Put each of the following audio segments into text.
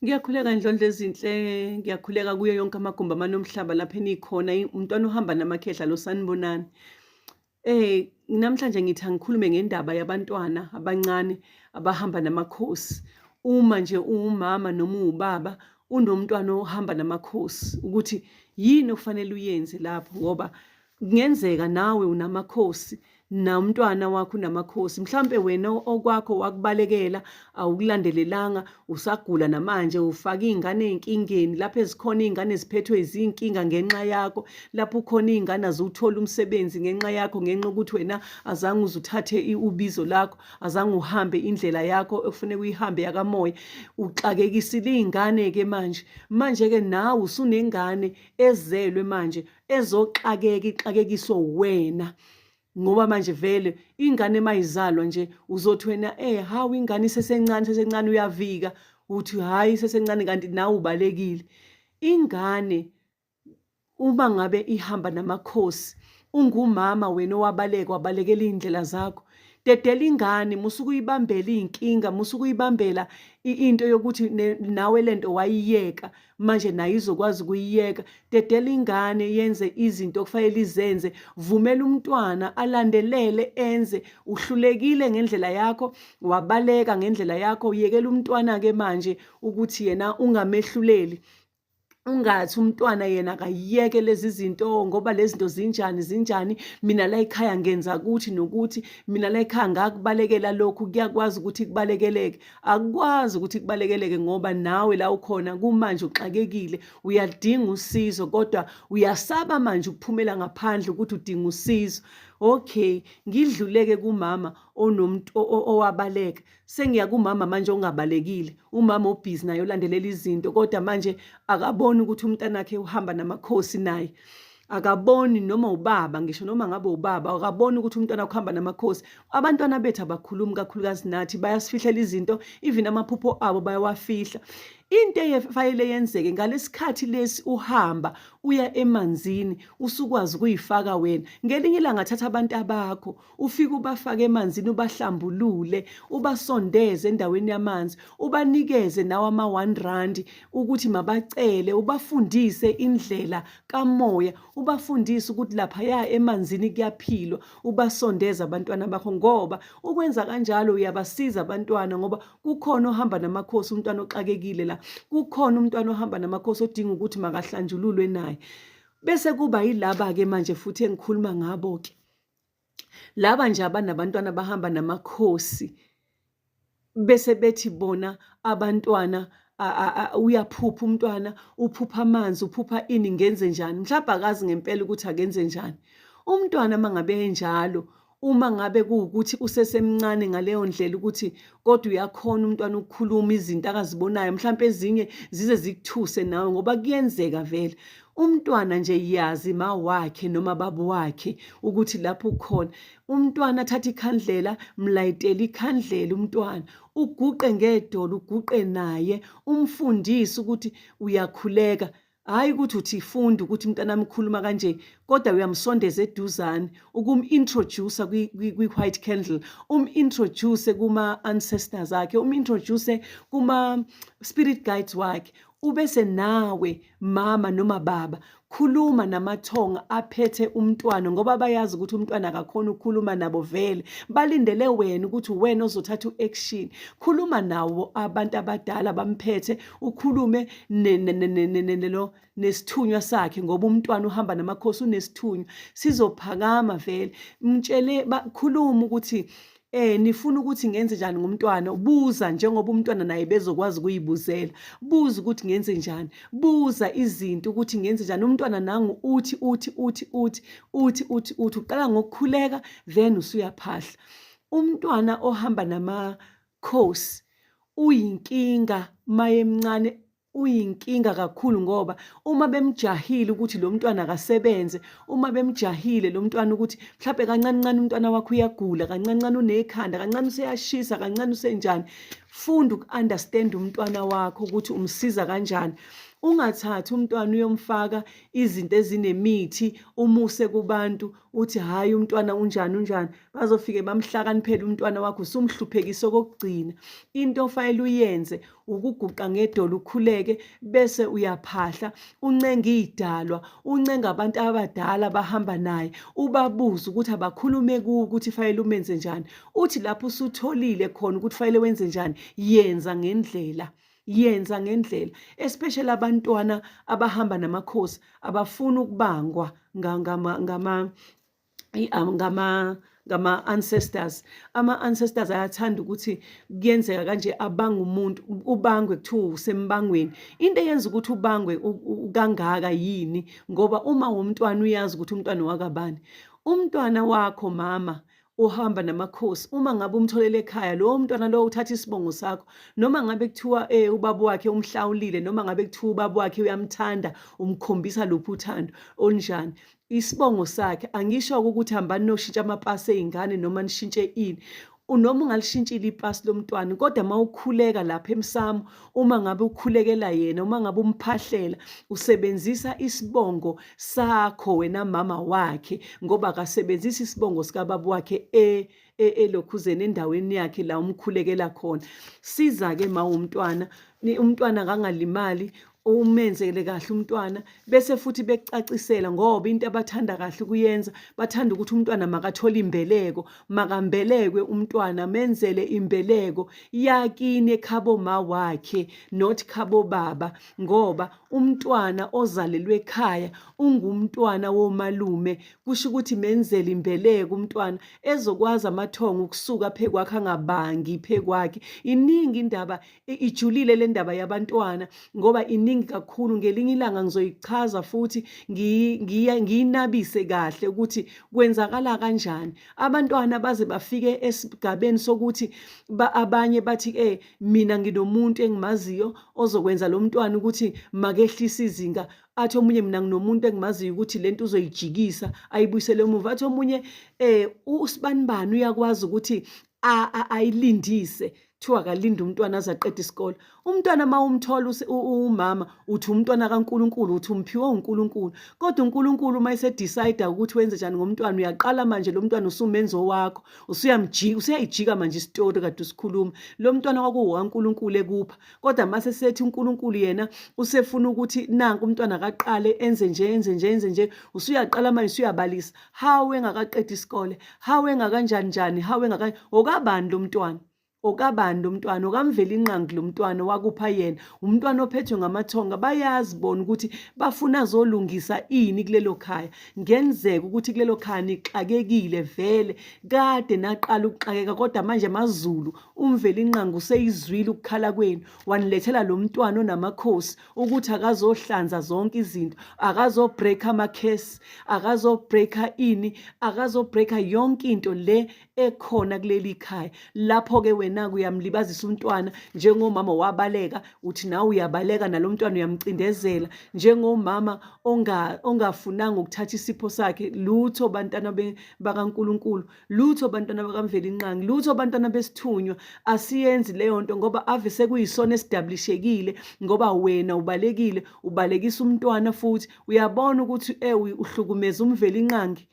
Ngiyakhuleka Ndlondlo ezinhle, ngiyakhuleka kuyo yonke amagumbi amanomhlaba lapho enikhona, umntwana uhamba namakhehla lo sanibonani. Namhlanje ngithi angikhulume ngendaba yabantwana abancane abahamba namakhosi. Uma nje uwumama noma uwubaba unomntwana ohamba namakhosi ukuthi yini okufanele uyenze lapho ngoba Kungenzeka nawe unamakhosi nomntwana wakho unamakhosi mhlampe wena okwakho wakubalekela awukulandelelanga usagula namanje ufaka iy'ngane ey'nkingeni lapho ezikhona iy'ngane ziphethwe izinkinga ngenxa yakho lapho ukhona iy'ngane aziwutholi umsebenzi ngenxa yakho ngenxa yokuthi wena azange uze uthathe ubizo lakho azange uhambe indlela yakho ekufuneka uyihambe yakamoya uxakekisile iy'ngane-ke manje manje-ke nawe usunengane ezelwe manje ezoxakeka ixakekiswe uwena ngoba manje vele ingane mayizalwa nje uzothi wena eh hawu ingane isesencane isesencane uyavika uthi hayi isesencane kanti nawe ubalekile ingane uma ngabe ihamba namakhosi ungumama wena owabaleka wabalekela iy'ndlela zakho dedela ingane musa ukuyibambela iy'nkinga musa ukuyibambela into yokuthi nawe lento wayiyeka manje nayo izokwazi ukuyiyeka dedela ingane yenze izinto okufanele izenze vumela umntwana alandelele enze uhlulekile ngendlela yakho wabaleka ngendlela yakho uyekela umntwana ke manje ukuthi yena ungamehluleli ungathi umntwana yena akayiyeke lezi zinto ngoba lezi zinto zinjani zinjani mina la ekhaya ngenza ukuthi nokuthi mina la ekhaya ngakubalekela lokhu kuyakwazi ukuthi kubalekeleke Akukwazi ukuthi kubalekeleke ngoba nawe la ukhona kumanje uxakekile uyadinga usizo kodwa uyasaba manje ukuphumela ngaphandle ukuthi udinga usizo. Okay, ngidluleke kumama onomuntu owabaleka. Sengiya kumama manje ongabalekile. Umama obhizi naye olandelela izinto kodwa manje akaboni ukuthi umntanakhe uhamba namakhosi naye. Akaboni noma ubaba ngisho noma ngabe ubaba akaboni ukuthi umntwana ukuhamba namakhosi. Abantwana bethu abakhulumi kakhulukazi nathi bayasifihlela izinto even amaphupho abo bayawafihla. Into efanele yenzeke ngalesikhathi lesi uhamba uya emanzini usukwazi ukuyifaka wena. Ngelinye ilanga thatha abantu abakho ufike ubafake emanzini ubahlambulule ubasondeze endaweni yamanzi ubanikeze nawe ama-one rand ukuthi mabacele ubafundise indlela kamoya ubafundise ukuthi laphaya emanzini kuyaphilwa ubasondeze abantwana bakho ngoba ukwenza kanjalo uyabasiza abantwana ngoba kukhona ohamba namakhosi umntwana oxakekile la kukhona umntwana ohamba namakhosi odinga ukuthi makahlanjululwe naye bese kuba yilaba-ke manje futhi engikhuluma ngabo-ke Laba nje abanabantwana bahamba namakhosi bese bethi bona abantwana uyaphupha umntwana uphupha amanzi uphupha ini ngenze njani mhlawumbe akazi ngempela ukuthi akenze njani umntwana uma ngabe enjalo uma ngabe kuwukuthi usesemncane ngaleyo ndlela ukuthi kodwa uyakhona umntwana ukukhuluma izinto akazibonayo mhlawumbe ezinye zize zikuthuse nawe ngoba kuyenzeka vele Umntwana nje yazi ma wakhe noma baba wakhe ukuthi lapho ukhona. Umntwana athathe ikhandlela, mlayitele ikhandlela umntwana. Uguqe ngedolo, uguqe naye, umfundise ukuthi uyakhuleka. Hhayi ukuthi uthi funda ukuthi mntanami ukhuluma kanje, kodwa uyamsondeza eduzane ukum-introduce kwi-white candle, um-introduce kuma-ancestors akhe, um-introduce kuma-spirit guides wakhe. Ubese nawe mama noma baba khuluma namathonga aphethe umntwana ngoba bayazi ukuthi umntwana akakhona ukukhuluma nabo vele balindele wena ukuthi uwena ozothatha u-action khuluma nawo abantu abadala bamphethe ukhulume lo nesithunywa sakhe ngoba umntwana uhamba namakhosi unesithunywa sizophakama vele mtshele khuluma ukuthi Eh nifuna ukuthi ngenze njani ngomntwana? Buza njengoba umntwana naye bezokwazi ukuyibuzela. Buza ukuthi ngenze njani. Buza izinto ukuthi ngenze njani. Umntwana nangu uthi uthi uthi uthi uthi uthi uthi uqala ngokukhuleka then usuyaphahla. Umntwana ohamba namakhosi uyinkinga mayemncane Uyinkinga kakhulu ngoba uma bemjahile ukuthi lo mntwana akasebenze, uma bemjahile lo mntwana ukuthi mhlawumbe kancane ncane umntwana wakho uyagula, kancane ncane unekhanda, kancane useyashisa, kancane usenjani. Funda uku-understand umntwana wakho ukuthi umsiza kanjani. Ungathathi umntwana uyomfaka izinto ezinemithi umuse kubantu uthi hhayi umntwana unjani unjani, bazofike bamhlakaniphele umntwana wakho usumhluphekisa okokugcina. Into ofanele uyenze ukuguqa ngedolo ukhuleke bese uyaphahla uncenga iy'dalwa uncenga abantu abadala abahamba naye ubabuze ukuthi abakhulume kuwe ukuthi fanele umenze njani uthi lapho usutholile khona ukuthi fanele wenze njani yenza ngendlela yenza ngendlela especially abantwana abahamba namakhosi abafuni ukubangwa ngama ngama ngama ngama-ancestors. Ama-ancestors ayathanda ukuthi kuyenzeka kanje abanga umuntu, ubangwe kuthiwa usembangweni. Into eyenza ukuthi ubangwe kangaka yini? Ngoba uma womntwana uyazi ukuthi umntwana wakabani. Umntwana wakho mama uhamba namakhosi uma ngabe umtholele ekhaya lowo mntwana lowo uthatha isibongo sakho noma ngabe kuthiwa eh ubaba wakhe umhlawulile noma ngabe kuthiwa ubaba wakhe uyamthanda umkhombisa luphi uthando olunjani Isibongo sakhe angisho ukuthi hambani noshintsha amapasi ey'ngane noma nishintshe ini noma ungalishintshile ipasi lomntwana kodwa uma ukhuleka lapha emsamo uma ngabe ukhulekela yena uma ngabe umphahlela usebenzisa isibongo sakho wena mama wakhe ngoba akasebenzisi isibongo sikababa wakhe e elokhuzeni endaweni yakhe la umkhulekela khona siza-ke ma umntwana umntwana akangalimali umenzele kahle umntwana bese futhi bekucacisela ngoba into abathanda kahle ukuyenza bathanda ukuthi umntwana makathole imbeleko makambelekwe umntwana menzele imbeleko yakini ekhabo ma wakhe not khabo baba ngoba umntwana ozalelwe ekhaya ungumntwana womalume kusho ukuthi menzele imbeleko umntwana ezokwazi amathongo ukusuka phekwakhe angabangi phekwakhe iningi indaba ijulile le ndaba yabantwana ngoba iningi kakhulu ngelinye ilanga ngizoyichaza futhi ngiyinabise kahle ukuthi kwenzakala kanjani abantwana baze bafike esigabeni sokuthi abanye bathi eh mina nginomuntu engimaziyo ozokwenza lo mntwana ukuthi makehlise izinga athi omunye mina nginomuntu engimaziyo ukuthi lento uzoyijikisa ayibuyisele emuva athi omunye eh usibanibani uyakwazi ukuthi ayilindise kuthiwa akalinde umntwana aze aqede isikole umntwana uma umthola umama uthi umntwana kaNkulunkulu uthi umphiwe uNkulunkulu kodwa uNkulunkulu uma esedecide ukuthi wenze njani ngomntwana uyaqala manje lo mntwana usumenza owakho usuyamjika usuyayijika manje isitori kade usikhuluma lo mntwana kwakuwokaNkulunkulu ekupha kodwa mase sethi uNkulunkulu yena usefuna ukuthi nanku umntwana akaqale enze nje enze nje enze nje usuyaqala manje usuyabalisa hawu engakaqedi isikole hawu engakanjani njani hawu engaka okabani lo mntwana okabani lo mntwana okamvelinqangi lo mntwana wakupha yena umntwana ophethwe ngamathonga bayazi bona ukuthi bafuna azolungisa ini kulelo khaya ngenzeka ukuthi kulelo khaya nixakekile vele kade naqala ukuxakeka kodwa manje amazulu umvelinqangi useyizwile ukukhala kwenu wanilethela lo mntwana onamakhosi ukuthi akazohlanza zonke izinto akazobreaka amakhesi akazobreaka ini akazobreaka yonke into le ekhona kuleli khaya lapho-ke wena-ke uyamlibazisa umntwana njengomama wabaleka uthi nawe uyabaleka nalo mntwana uyamcindezela njengomama ongafunanga ukuthatha isipho sakhe lutho bantwana bakaNkulunkulu Lutho bantwana bakaMvelinqangi, lutho bantwana besithunywa, asiyenzi leyo nto ngoba ave sekuyisona esidabulishekile ngoba wena ubalekile, ubalekisa umntwana futhi uyabona ukuthi ewu uhlukumeza uMvelinqangi.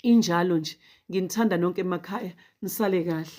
Injalo nje. Nginithanda nonke emakhaya, nisale kahle.